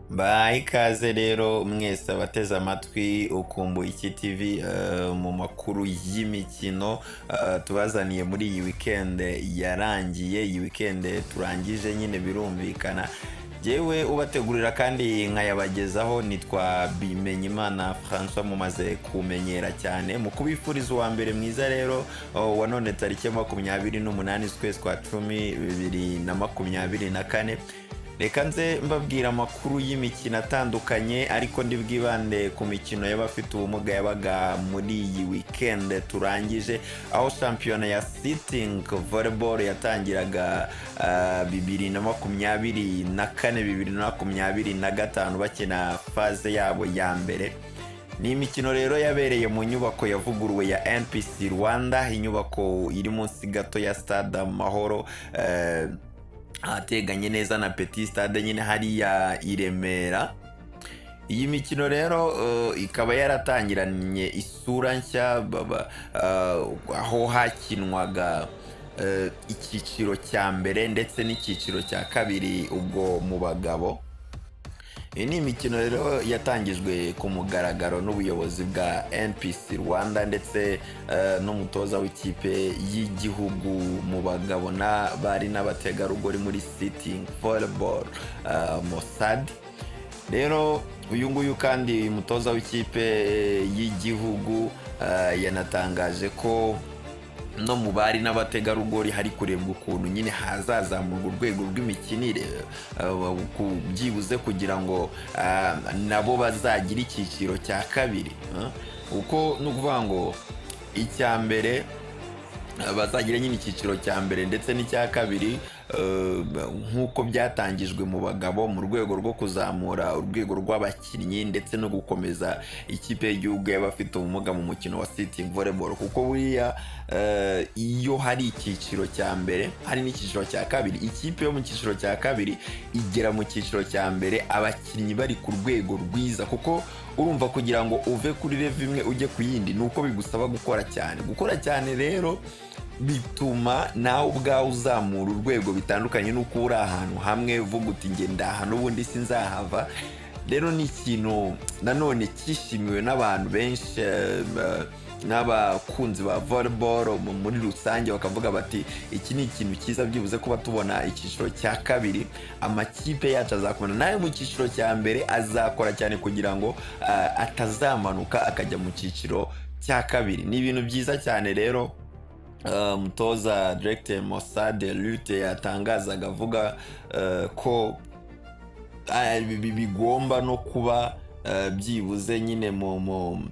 Mbahaye ikaze rero mwese abateze amatwi Ukumbuye Iki TV mu makuru y'imikino tubazaniye muri iyi weekend yarangiye, iyi weekend turangije nyine birumvikana. Yewe, ubategurira kandi nkayabagezaho nitwa Bimenyimana François, mumaze kumenyera cyane. Mu kubifuriza uwa mbere mwiza rero wa none, tariki ya 28 z'ukwezi kwa 10 2024, reka nze mbabwira amakuru y'imikino atandukanye, ariko ndi bwibande ku mikino y'abafite ubumuga yabaga muri iyi weekend turangije, aho shampiyona ya sitting volleyball yatangiraga 2024, 2025, bakina phase yabo ya mbere. Ni imikino rero yabereye mu nyubako yavuguruwe ya NPC Rwanda, inyubako iri munsi gato ya Stade Amahoro, ahateganye neza na Petit Stade nyine hariya i Remera. Iyi mikino rero ikaba yaratangiranye isura nshya, aho hakinwaga icyiciro cya mbere ndetse n'icyiciro cya kabiri ubwo mu bagabo. Iyi ni imikino rero yatangijwe ku mugaragaro n'ubuyobozi bwa NPC Rwanda ndetse n'umutoza w'ikipe y'igihugu mu bagabo n'abari n'abategarugori muri sitting volleyball, Mossad. Rero uyu nguyu kandi umutoza w'ikipe y'igihugu yanatangaje ko no mu bari n'abategarugori hari kurebwa ukuntu nyine hazazamurwa urwego rw'imikinire, byibuze kugira ngo nabo bazagire icyiciro cya kabiri, kuko ni ukuvuga ngo icya mbere bazagira nyine icyiciro cya mbere ndetse n'icya kabiri, nk'uko byatangijwe mu bagabo, mu rwego rwo kuzamura urwego rw'abakinnyi ndetse no gukomeza ikipe y'igihugu y'abafite ubumuga mu mukino wa sitting volleyball, kuko buriya iyo hari icyiciro cya mbere hari n'icyiciro cya kabiri, ikipe yo mu cyiciro cya kabiri igera mu cyiciro cya mbere abakinnyi bari ku rwego rwiza, kuko urumva kugira ngo uve kuri level imwe ujye ku yindi ni uko bigusaba gukora cyane. Gukora cyane rero bituma nawe ubwawe uzamura urwego, bitandukanye n'uko uri ahantu hamwe uvuga uti: "Njye ndaha n'ubundi sinzahava." Rero ni ikintu nanone cyishimiwe n'abantu benshi, n'abakunzi ba volleyball muri rusange, bakavuga bati: "Iki ni ikintu cyiza, byibuze kuba tubona icyiciro cya kabiri, amakipe yacu azakomera, nayo mu cyiciro cya mbere azakora cyane kugira ngo atazamanuka akajya mu cyiciro cya kabiri." Ni ibintu byiza cyane rero. Umutoza directeur Mossad Lute yatangazaga avuga ko bigomba no kuba byibuze nyine mu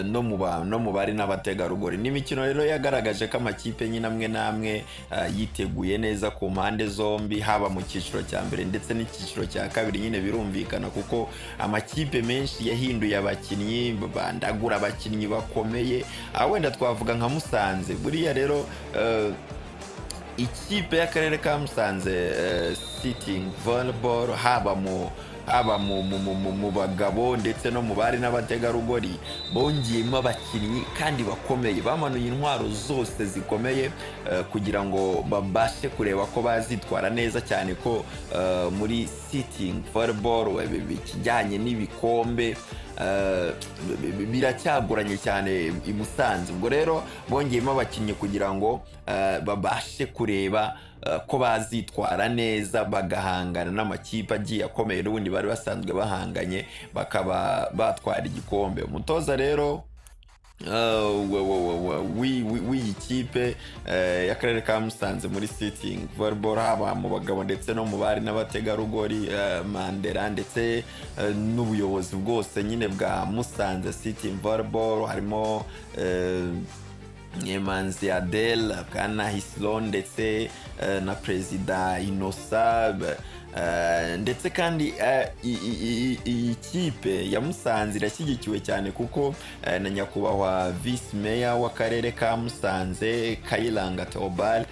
no mu bari n'abategarugori. Ni imikino rero yagaragaje ko amakipe nyine amwe n'amwe yiteguye neza ku mpande zombi, haba mu cyiciro cya mbere ndetse n'icyiciro cya kabiri. Nyine birumvikana kuko amakipe menshi yahinduye abakinnyi, bandagura abakinnyi bakomeye. Aho wenda twavuga nka Musanze. Buriya rero ikipe y'akarere ka Musanze sitting volleyball, haba mu bagabo ndetse no mu bari n'abategarugori, bongeyemo abakinnyi kandi bakomeye, bamanuye intwaro zose zikomeye kugira ngo babashe kureba ko bazitwara neza cyane, ko muri sitting volleyball ikijyanye n'ibikombe biracyagoranye cyane i Musanze. Ubwo rero bongeyemo abakinnyi kugira ngo babashe kureba ko bazitwara neza, bagahangana n'amakipe agiye akomeye n'ubundi bari basanzwe bahanganye, bakaba batwara igikombe. Umutoza rero w'iyi kipe y'akarere ka Musanze muri sitting volleyball, haba mu bagabo ndetse no mu bari n'abategarugori, Mandela, ndetse n'ubuyobozi bwose nyine bwa Musanze sitting volleyball, harimo Nyemanzi Adele, Bwana Hislon, ndetse na Perezida Inosa, ndetse kandi iyi kipe ya Musanze irashyigikiwe cyane kuko na nyakubahwa Visi Meya w'akarere ka Musanze, Kayiranga Theobald,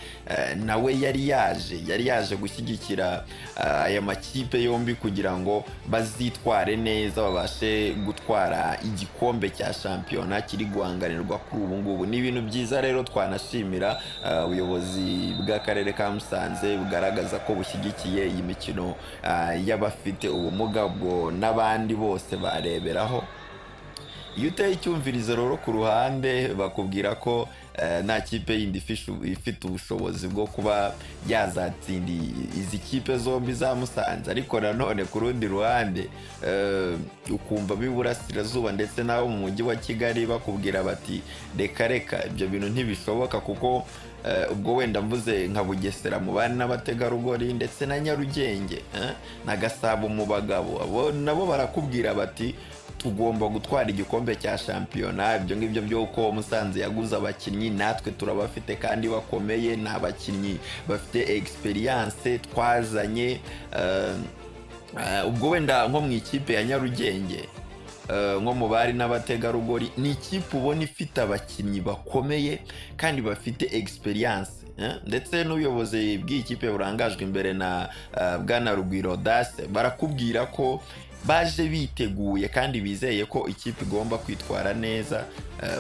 nawe yari yaje gushyigikira aya makipe yombi kugira ngo bazitware neza, babashe gutwara igikombe cya shampiyona kiri guhanganirwa kuri ubu ngubu. Ni ibintu byiza cyane rero. byiza rero twanashimira ubuyobozi bw'akarere ka Musanze bugaragaza ko bushyigikiye iyi mikino y'abafite ubumuga, ubwo n'abandi bose bareberaho. Iyo uteye icyumvirizo rero ku ruhande, bakubwira ko nta kipe yindi ifite ubushobozi bwo kuba yazatsinda izi kipe zombi za Musanze. Ariko nanone ku rundi ruhande, ukumva b'Iburasirazuba ndetse n'abo mu Mujyi wa Kigali bakubwira bati: "Reka reka, ibyo bintu ntibishoboka." Kuko ubwo wenda mvuze nka Bugesera mu bari n'abategarugori, ndetse na Nyarugenge na Gasabo mu bagabo, abo nabo barakubwira bati: "Tugomba gutwara igikombe cya shampiyona. Ibyo ngibyo by'uko Musanze yaguze abakinnyi, natwe turabafite kandi bakomeye, ni abakinnyi bafite experience twazanye." Ubwo wenda nko mu ikipe ya Nyarugenge, nko mu bari n'abategarugori, ni ikipe ubona ifite abakinnyi bakomeye kandi bafite experience, ndetse n'ubuyobozi bw'iyi kipe burangajwe imbere na bwana Rugwiro Dase barakubwira ko baje biteguye kandi bizeye ko ikipe igomba kwitwara neza,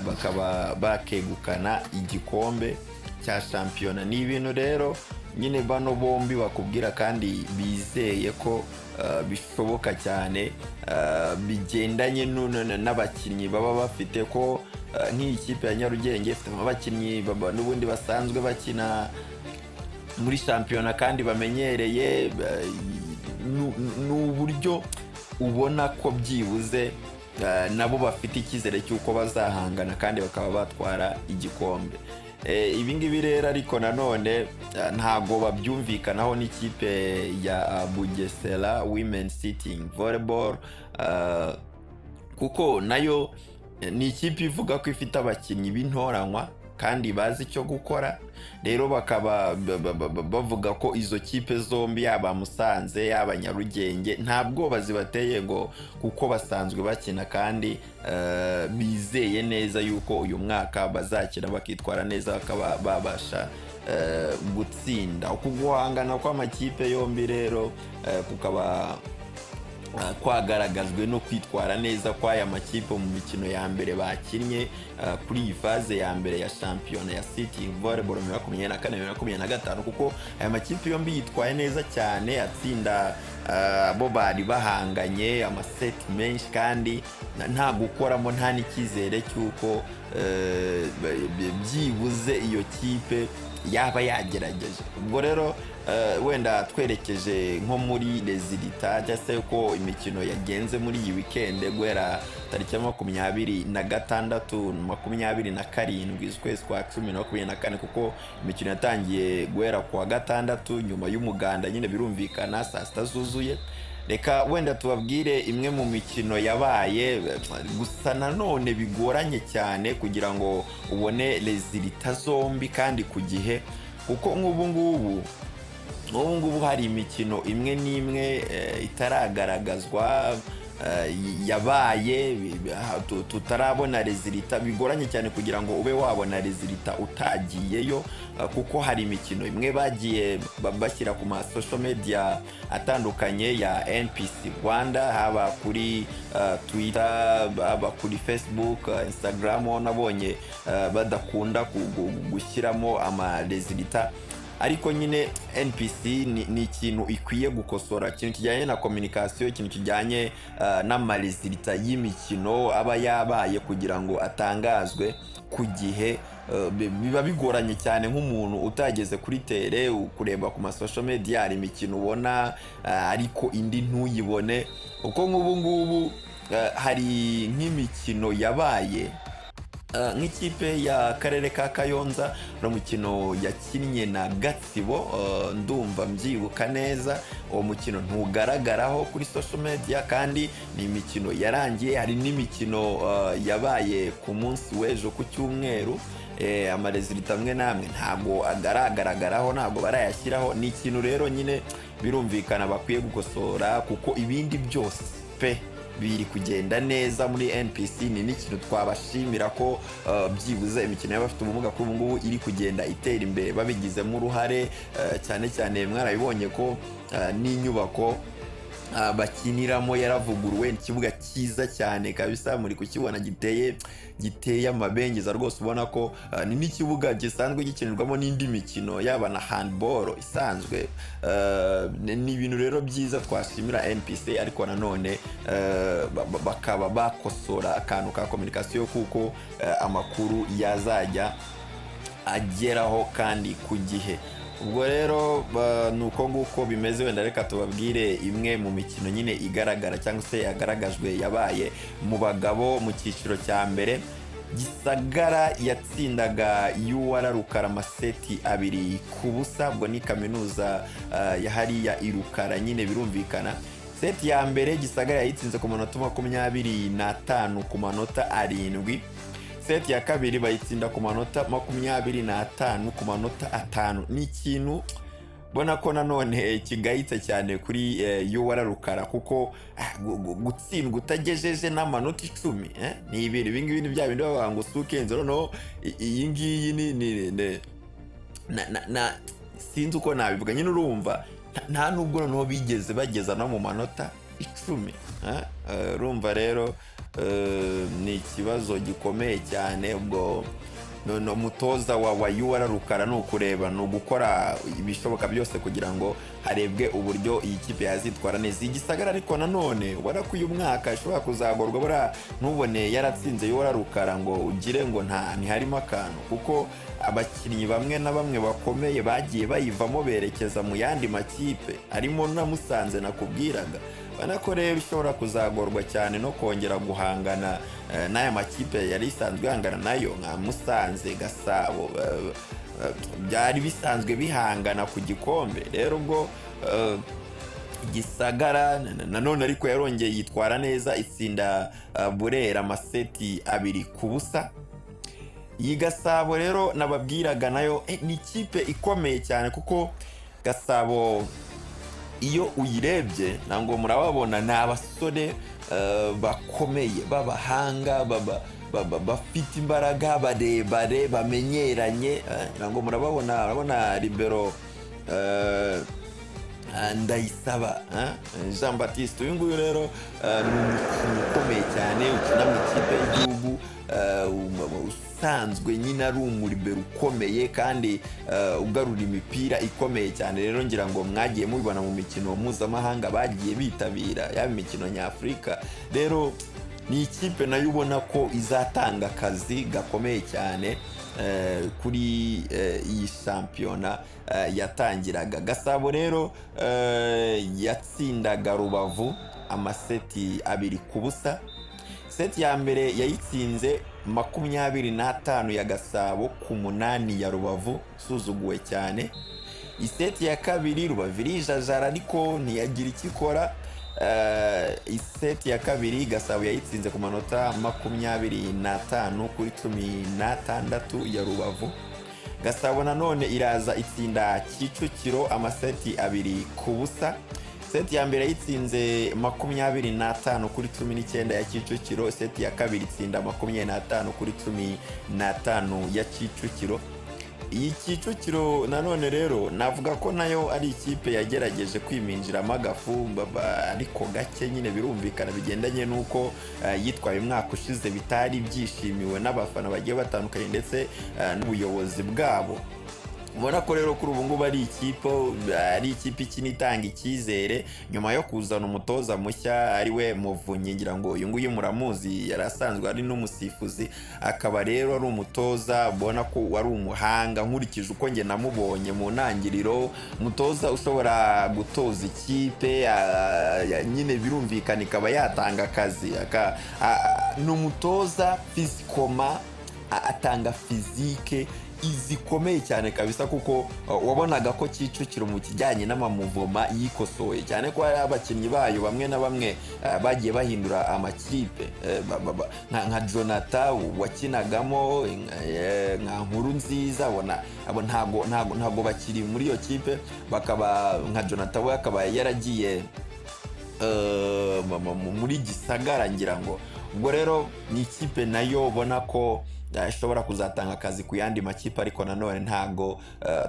bakaba bakegukana igikombe cya shampiyona. Ni ibintu rero nyine bano bombi bakubwira kandi bizeye ko bishoboka cyane, bigendanye n'abakinnyi baba bafite, ko nk'iyi kipe ya Nyarugenge ifite abakinnyi n'ubundi basanzwe bakina muri shampiyona kandi bamenyereye. Ni uburyo ubona ko byibuze nabo bafite icyizere cy'uko bazahangana kandi bakaba batwara igikombe. Ibi ngibi rero ariko nanone ntabwo babyumvikanaho n'ikipe ya Bugesera Women Sitting Volleyball, kuko nayo ni ikipe ivuga ko ifite abakinnyi b'intoranywa kandi bazi icyo gukora. Rero bakaba bavuga ko izo kipe zombi, yaba Musanze yaba Nyarugenge, nta bwoba zibateye, ngo kuko basanzwe bakina kandi bizeye neza yuko uyu mwaka bazakina bakitwara neza, bakaba babasha gutsinda. Uku guhangana kw'amakipe yombi rero kukaba kwagaragajwe no kwitwara neza kw'aya makipe mu mikino ya mbere bakinnye kuri iyi phase ya mbere ya shampiyona ya Sitting Volleyball 2024 2025, kuko aya makipe yombi yitwaye neza cyane, atsinda abo bari bahanganye amaseti menshi kandi nta gukoramo, nta n'icyizere cy'uko byibuze iyo kipe yaba yagerageje. Ubwo rero wenda twerekeje nko muri résultats, cyangwa se uko imikino yagenze muri iyi weekend guhera tariki ya 26, 27 z'ukwezi kwa cumi na 24, kuko imikino yatangiye guhera ku wa gatandatu nyuma y'umuganda nyine, birumvikana saa sita zuzuye. Reka wenda tubabwire imwe mu mikino yabaye. Gusa nanone bigoranye cyane kugira ngo ubone résultats zombi kandi ku gihe, kuko nk'ubu ngubu hari imikino imwe n'imwe itaragaragazwa, yabaye tutarabona résultats. Bigoranye cyane kugira ngo ube wabona résultats utagiyeyo, kuko hari imikino imwe bagiye bashyira ku ma social media atandukanye ya NPC Rwanda, haba kuri Twitter, haba kuri Facebook, Instagram ho nabonye badakunda gushyiramo ama résultats. Ariko nyine NPC ni ikintu ikwiye gukosora, ikintu kijyanye na communication, ikintu kijyanye n'ama résultats y'imikino aba yabaye kugira ngo atangazwe ku gihe. Biba bigoranye cyane nk'umuntu utageze kuri terrain kureba ku ma social media. Hari imikino ubona ariko indi ntuyibone, kuko nk'ubu ngubu hari nk'imikino yabaye, nk'ikipe y'akarere ka Kayonza, hari umukino yakinnye na Gatsibo, ndumva mbyibuka neza, uwo mukino ntugaragaraho kuri social media kandi ni imikino yarangiye. Hari n'imikino yabaye ku munsi w'ejo ku cyumweru, ama résultats amwe n'amwe ntabwo agaragaraho, ntabwo barayashyiraho. Ni ikintu rero nyine birumvikana bakwiye gukosora, kuko ibindi byose pe biri kugenda neza muri NPC. Ni n'ikintu twabashimira ko byibuze imikino y'abafite ubumuga kuri ubu ngubu iri kugenda itera imbere babigizemo uruhare, cyane cyane mwarabibonye ko n'inyubako bakiniramo yaravuguruwe. Ni ikibuga cyiza cyane kabisa, muri kukibona, giteye amabengeza rwose. Ubona ko ni n'ikibuga gisanzwe gikinirwamo n'indi mikino, yaba na handball isanzwe. Ni ibintu rero byiza twashimira NPC, ariko nanone bakaba bakosora akantu ka communication, kuko amakuru yazajya ageraho kandi ku gihe. Ubwo rero ni uko nguko bimeze. Wenda reka tubabwire imwe mu mikino nyine igaragara cyangwa se yagaragajwe yabaye mu bagabo mu cyiciro cya mbere. Gisagara yatsindaga UR Rukara amaseti 2-0. Ubwo ni kaminuza ya hariya i Rukara nyine, birumvikana. Seti ya mbere Gisagara yayitsinze ku manota 25-7. Seti ya kabiri bayitsinda ku manota 25-5. Ni ikintu ubona ko nanone kigayitse cyane kuri UR Rukara, kuko gutsindwa utagejeje n'amanota 10, ni ibintu ibi ngibi ni bya bindi bavuga ngo sukenze. Noneho iyi ngiyi ni na sinzi uko nabivuga nyine. Urumva nta nubwo noneho bigeze bageza no mu manota 10. Urumva rero ni ikibazo gikomeye cyane. Ubwo none umutoza wa UR Rukara ni ukureba, ni ugukora ibishoboka byose kugira ngo harebwe uburyo iyi kipe yazitwara neza. Igisagara ariko nanone ubona ko uyu mwaka ishobora kuzagorwa. Buriya ntubone yaratsinze UR Rukara ngo ugire ngo nta ntiharimo akantu, kuko abakinnyi bamwe na bamwe bakomeye bagiye bayivamo berekeza mu yandi makipe, harimo na Musanze nakubwiraga. Ubona ko rero ishobora kuzagorwa cyane no kongera guhangana n'aya makipe yari isanzwe ihangana nayo, nka Musanze, Gasabo, byari bisanzwe bihangana ku gikombe. Rero ubwo Gisagara nanone ariko yarongeye yitwara neza, itsinda Burera amaseti 2-0. Iyi Gasabo rero nababwiraga nayo ni ikipe ikomeye cyane, kuko Gasabo iyo uyirebye, ntabwo murababona, ni abasore bakomeye, b'abahanga, bafite imbaraga, barebare, bamenyeranye. Ntabwo murababona, urabona libero Ndayisaba Jean Baptiste. Uyu nguyu rero ni umukinnyi ukomeye cyane ukina mu ikipe y'igihugu, usanzwe nyine ari umuribero ukomeye kandi ugarura imipira ikomeye cyane. Rero ngira ngo mwagiye mubibona mu mikino mpuzamahanga bagiye bitabira, yaba imikino nyafurika. Rero ni ikipe nayo ubona ko izatanga akazi gakomeye cyane kuri iyi shampiyona yatangiraga. Gasabo rero yatsindaga Rubavu amaseti 2-0. Seti ya mbere yayitsinze 25 ya Gasabo ku 8 ya Rubavu, usuzuguwe cyane. Iseti ya kabiri Rubavu irijajara ariko ntiyagira icyo ikora. Iseti ya kabiri Gasabo yayitsinze ku manota 25-16 ya Rubavu. Gasabo nanone iraza itsinda Kicukiro amaseti 2-0. Seti ya mbere yayitsinze 25-19 ya Kicukiro. Seti ya kabiri itsinda 25-15 ya Kicukiro. Iyi Kicukiro nanone rero navuga ko nayo ari ikipe yagerageje kwiminjiramo agafu, ariko gake nyine, birumvikana, bigendanye n'uko yitwaye umwaka ushize bitari byishimiwe n'abafana bagiye batandukanye ndetse n'ubuyobozi bwabo. Ubona ko rero kuri ubu ngubu ari ikipe ikina itanga icyizere nyuma yo kuzana umutoza mushya, ari we Muvunyi. Ngira ngo uyu nguyu muramuzi, yari asanzwe ari n'umusifuzi, akaba rero ari umutoza ubona ko wari umuhanga nkurikije uko njye namubonye mu ntangiriro. Umutoza ushobora gutoza ikipe nyine birumvikana ikaba yatanga akazi. Ni umutoza physiquement, atanga physique zikomeye cyane kabisa, kuko wabonaga ko Kicukiro mu kijyanye n'amamuvoma yikosoye cyane, ko hari abakinnyi bayo bamwe na bamwe bagiye bahindura amakipe, nka Jonathan wakinagamo, nka Nkuru Nziza, abo ntago bakiri muri iyo kipe. Bakaba nka Jonathan we akaba yaragiye muri Gisagara ngira ngo. Ubwo rero ni ikipe nayo ubona ko ishobora kuzatanga akazi ku yandi makipe, ariko nanone ntago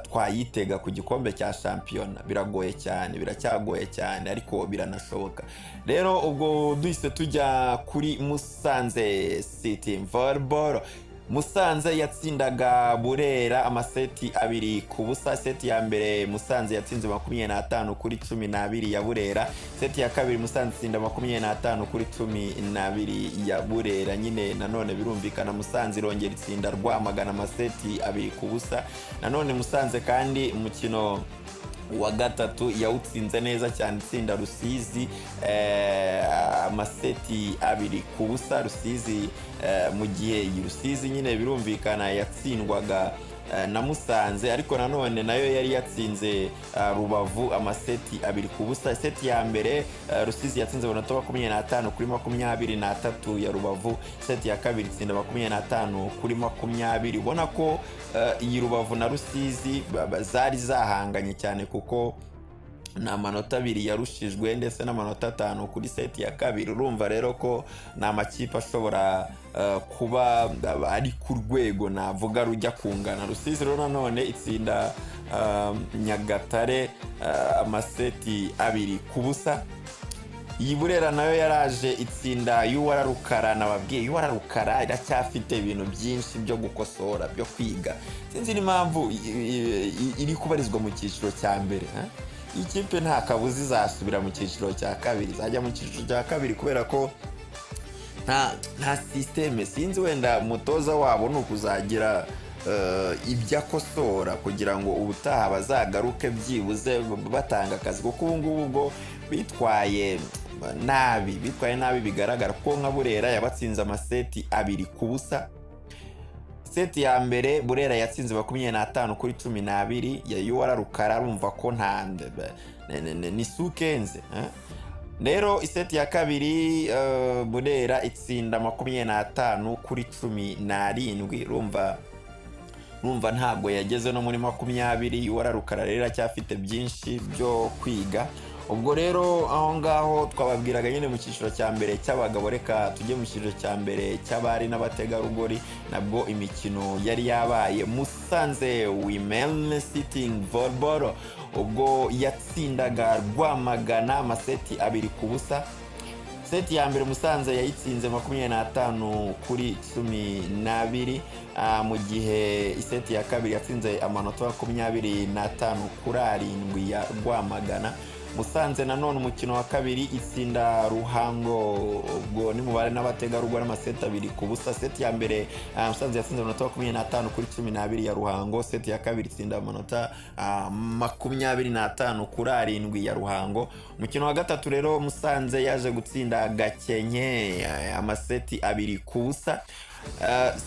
twayitega ku gikombe cya shampiyona. Biragoye cyane, biracyagoye cyane, ariko biranashoboka. Rero ubwo duhise tujya kuri Musanze City Volleyball. Musanze yatsindaga Burera amaseti 2-0. Seti ya mbere Musanze yatsinze 25-12 ya Burera. Seti ya kabiri Musanze itsinda 25-12 ya Burera nyine. Nanone birumvikana, Musanze irongera itsinda Rwamagana amaseti 2-0. Nanone Musanze kandi umukino wa gatatu yawutsinze neza cyane, itsinda Rusizi amaseti 2-0. Rusizi mu gihe iyi Rusizi nyine birumvikana yatsindwaga na Musanze, ariko nanone nayo yari yatsinze Rubavu amaseti 2-0. Seti ya mbere Rusizi yatsinze amanota 25-23 ya Rubavu. Seti ya kabiri itsinda 25-20. Ubona ko iyi Rubavu na Rusizi zari zahanganye cyane, kuko ni amanota 2 yarushijwe ndetse n'amanota 5 kuri seti ya kabiri. Urumva rero ko ni amakipe ashobora kuba ari ku rwego navuga rujya kungana. Rusizi rero nanone itsinda Nyagatare amaseti 2-0. Iyi Burera nayo yaraje itsinda UR Rukara. Nababwiye, UR Rukara iracyafite ibintu byinshi byo gukosora, byo kwiga. Sinzi n'impamvu iri kubarizwa mu cyiciro cya mbere, ha? Iyi kipe nta kabuza izasubira mu cyiciro cya kabiri, izajya mu cyiciro cya kabiri kubera ko nta système. Sinzi, wenda umutoza wabo ni ukuzagira ibyo akosora kugira ngo ubutaha bazagaruke byibuze batanga akazi, kuko ubu ngubu bwo bitwaye nabi, bitwaye nabi bigaragara ko nka Burera yabatsinze amaseti 2-0. Seti ya mbere Burera yatsinze 25-12 ya UR Rukara. Arumva ko nta ni sukenze, eh? Rero iseti ya kabiri Burera itsinda 25-17. Urumva ntabwo yageze no muri 20. UR Rukara rero iracyafite byinshi byo kwiga. Ubwo rero aho ngaho twababwiraga nyine mu cyiciro cya mbere cy'abagabo. Reka tujye mu cyiciro cya mbere cy'abari n'abategarugori, nabwo imikino yari yabaye. Musanze Women Sitting Volleyball ubwo yatsindaga Rwamagana amaseti 2-0. Seti ya mbere Musanze yayitsinze 25-12, mu gihe iseti ya kabiri yatsinze amanota 25-7 ya Rwamagana. Musanze nanone umukino wa kabiri itsinda Ruhango, ubwo ni mubare n'abategarugori, amaseti 2-0. Seti ya mbere Musanze yatsinze amanota 25-12 ya Ruhango. Seti ya kabiri itsinda amanota 25-7 ya Ruhango. Umukino wa gatatu rero Musanze yaje gutsinda Gakenke amaseti 2-0.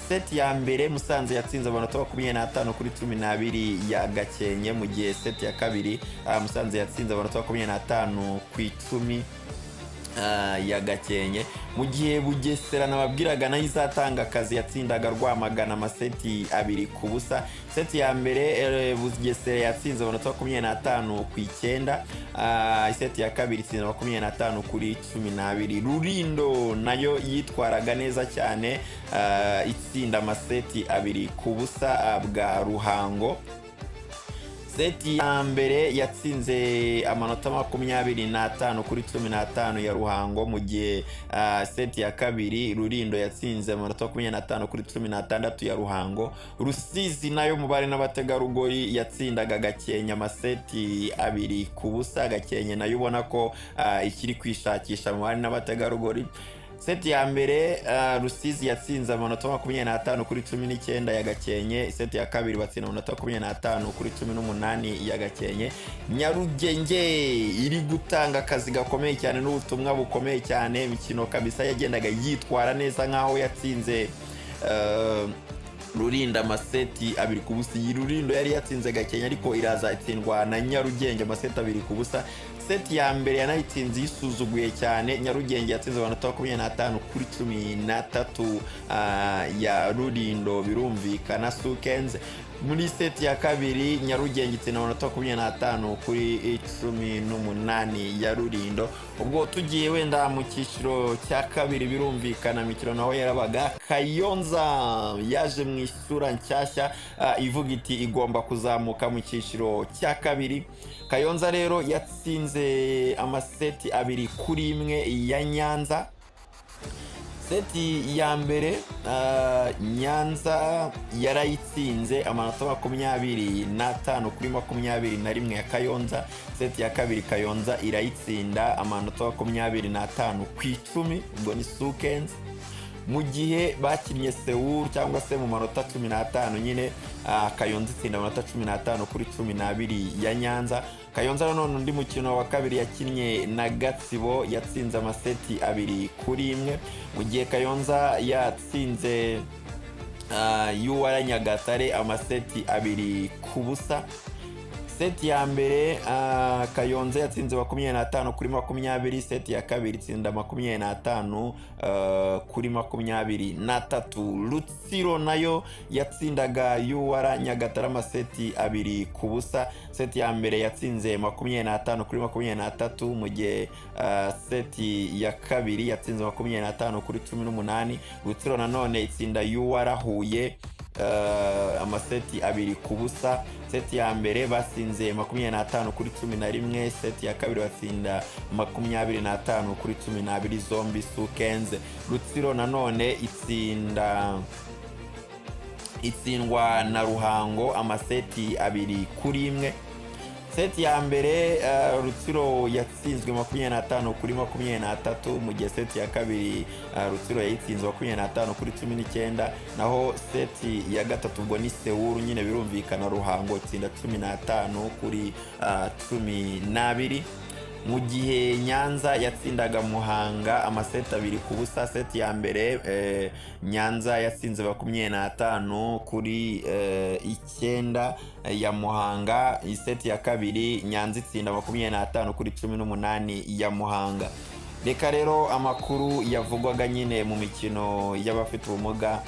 Seti ya mbere Musanze yatsinze amanota 25-12 ya Gakenke, mu gihe seti ya kabiri Musanze yatsinze amanota 25-10 ya Gakenke. Mu gihe Bugesera nababwiraga nayo izatanga akazi yatsindaga Rwamagana amaseti 2-0. Seti ya mbere Bugesera yatsinze amanota 25-9. Iseti ya kabiri itsinda 25-12. Rulindo nayo yitwaraga neza cyane, itsinda amaseti 2-0 bwa Ruhango. Seti ya mbere yatsinze amanota 25-15 ya Ruhango, mu gihe seti ya kabiri Rulindo yatsinze amanota 25-16 ya Ruhango. Rusizi nayo mubare n'abategarugori yatsindaga Gakenke amaseti 2-0. Gakenke nayo ubona ko ikiri kwishakisha mu bari n'abategarugori. Seti ya mbere Rusizi yatsinze amanota 25-19 ya Gakenke. Seti ya kabiri batsinda amanota 25-18 ya Gakenke. Nyarugenge iri gutanga akazi gakomeye cyane n'ubutumwa bukomeye cyane. Imikino kabisa yagendaga yitwara neza nk'aho yatsinze Rulindo amaseti 2-0. Iyi Rulindo yari yatsinze Gakenke, ariko iraza itsindwa na Nyarugenge amaseti 2-0. Seti ya mbere yanayitsinze yisuzuguye cyane. Nyarugenge yatsinze amanota 25 kuri 13 ya Rulindo, birumvikana sukenze. Muri seti ya kabiri Nyarugenge itsinda amanota 25 kuri 18 ya Rulindo. Ubwo tugiye wenda mu cyiciro cya kabiri, birumvikana imikino naho yarabaga. Kayonza yaje mu isura nshyashya, ivuga iti igomba kuzamuka mu cyiciro cya kabiri. Kayonza rero yatsinze amaseti 2-1 ya Nyanza. Seti ya mbere Nyanza yarayitsinze amanota 25 kuri 21 ya Kayonza. Seti ya kabiri Kayonza irayitsinda amanota 25 ku 10, ubwo ni sukenzi. Mu gihe bakinnye sewuru cyangwa se mu manota 15 nyine, Kayonza itsinda amanota 15 kuri 12 ya Nyanza. Kayonza nanone undi mukino wa kabiri yakinnye na Gatsibo, yatsinze amaseti 2-1. Mu gihe Kayonza yatsinze UR Nyagatare amaseti 2-0. Seti ya mbere Kayonza yatsinze 25 kuri 20, seti ya kabiri itsinda 25 kuri 23. Rutsiro nayo yatsindaga UR Nyagatare amaseti 2-0. Seti ya mbere yatsinze 25 kuri 23, mu gihe seti ya kabiri yatsinze 25 kuri 18. Rutsiro nanone itsinda UR Huye amaseti 2-0. Seti ya mbere batsinze 25 kuri 11, seti ya kabiri batsinda 25 kuri 12, zombi sukenze. Rutsiro nanone itsindwa na Ruhango amaseti 2-1. Seti ya mbere Rutsiro yatsinzwe 25 kuri 23, mu gihe seti ya kabiri Rutsiro yayitsinzwe 25 kuri 19. Naho seti ya gatatu, ubwo ni sewuru nyine birumvikana, Ruhango itsinda 15 kuri 12. Mu gihe Nyanza yatsindaga Muhanga amaseti 2-0. Seti ya mbere Nyanza yatsinze 25 kuri 9 ya Muhanga. Iseti ya kabiri Nyanza itsinda 25 kuri 18 ya Muhanga. Reka rero amakuru yavugwaga nyine mu mikino y'abafite ubumuga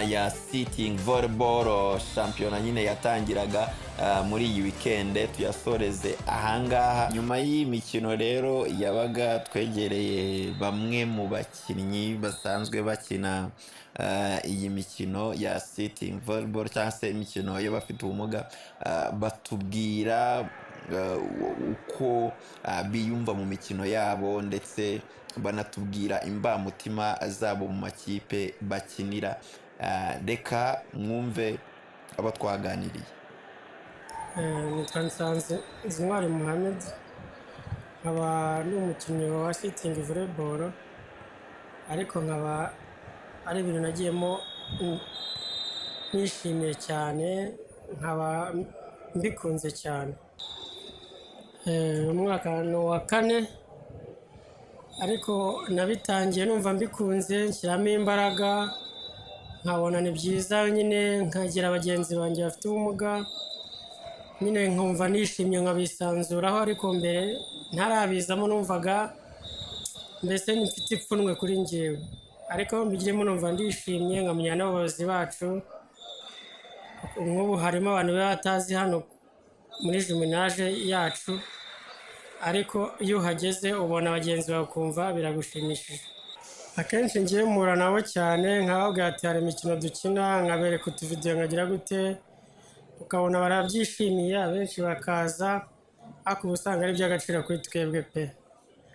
ya sitting volleyball, shampiyona nyine yatangiraga muri iyi weekend, tuyasoreze ahangaha. Nyuma y'iyi mikino rero yabaga, twegereye bamwe mu bakinnyi basanzwe bakina iyi mikino ya sitting volleyball cyangwa se imikino y'abafite ubumuga, batubwira uko biyumva mu mikino yabo, ndetse banatubwira imbamutima zabo mu makipe bakinira. Reka mwumve abo twaganiriye. Nitwa Nsanze Ntwari Muhammed, nkaba ndi umukinnyi wa sitting volleyball, ariko nkaba ari ibintu nagiyemo nishimiye cyane, nkaba mbikunze cyane. Umwaka ni uwa kane, ariko nabitangiye numva mbikunze, nshyiramo imbaraga, nkabona ni byiza nyine, nkagira bagenzi banjye bafite ubumuga nyine, nkumva nishimye, nkabisanzuraho. Ariko mbere ntarabizamo numvaga mbese mfite ipfunwe kuri njyewe, ariko mbigiyemo numva ndishimye, nkamenya n'abayobozi bacu. Nk'ubu harimo abantu baba batazi hano muri jumelage yacu, ariko iyo uhageze ubona bagenzi bawe ukumva biragushimishije. Akenshi ngiye mpura nabo cyane, nkababwira ati hari imikino dukina, nkabereka utuvidewo, nkagira gute, ukabona barabyishimiye, abenshi bakaza, ariko uba usanga ari iby'agaciro kuri twebwe pe.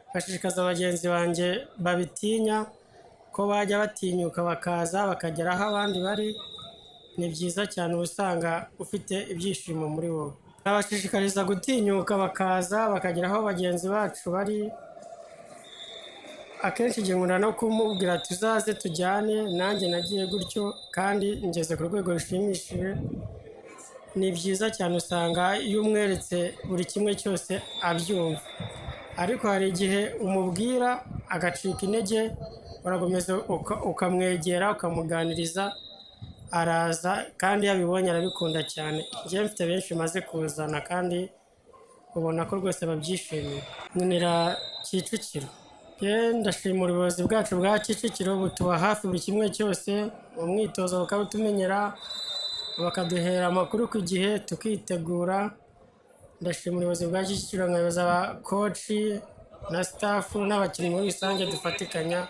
Nkashishikaza bagenzi banjye babitinya ko bajya batinyuka bakaza bakagera aho abandi bari. Ni byiza cyane, uba usanga ufite ibyishimo muri wowe. Nabashishikariza gutinyuka bakaza bakagera aho bagenzi bacu bari. Akenshi igihe nkunda no kumubwira ati uzaze tujyane, nanjye nagiye gutyo kandi ngeze ku rwego rushimishije. Ni byiza cyane, usanga iyo umweretse buri kimwe cyose abyumva, ariko hari igihe umubwira agacika intege, urakomeza ukamwegera, ukamuganiriza, araza, kandi iyo abibonye arabikunda cyane. Njyewe mfite benshi maze kuzana kandi Ubona ko rwose babyishimiye. Nkinira Kicukiro. Njye ndashimira ubuyobozi bwacu bwa Kicukiro butuba hafi buri kimwe cyose, mu mwitozo bakawutumenyera, bakaduhera amakuru ku gihe tukitegura. Ndashimira ubuyobozi bwa Kicukiro, nkayoboza abacoach na staff n'abakinnyi muri rusange dufatikanya.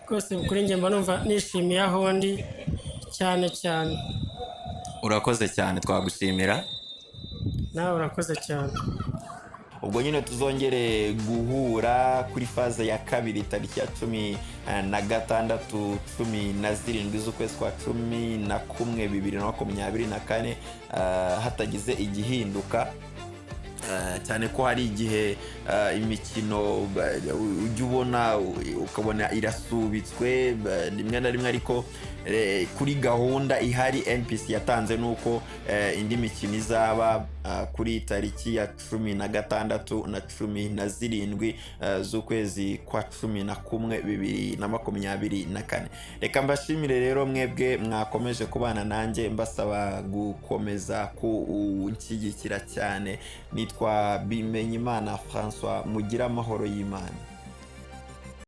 Rwose kuri njye mba numva nishimiye aho ndi cyane cyane. Urakoze cyane, twagushimira. Nawe urakoze cyane. Ubwo nyine tuzongere guhura kuri phase ya kabiri tariki ya 16, 17 z'ukwezi kwa 11 2024, hatagize igihinduka. Cyane ko hari igihe imikino ujya ubona ukabona irasubitswe rimwe na rimwe, ariko kuri gahunda ihari NPC yatanze nuko indi mikino izaba kuri tariki ya 16 na 17 z'ukwezi kwa 11 2024. Reka mbashimire rero mwebwe mwakomeje kubana nanjye, mbasaba gukomeza kunshyigikira cyane. Nitwa Bimenyimana Francois, mugire amahoro y'Imana.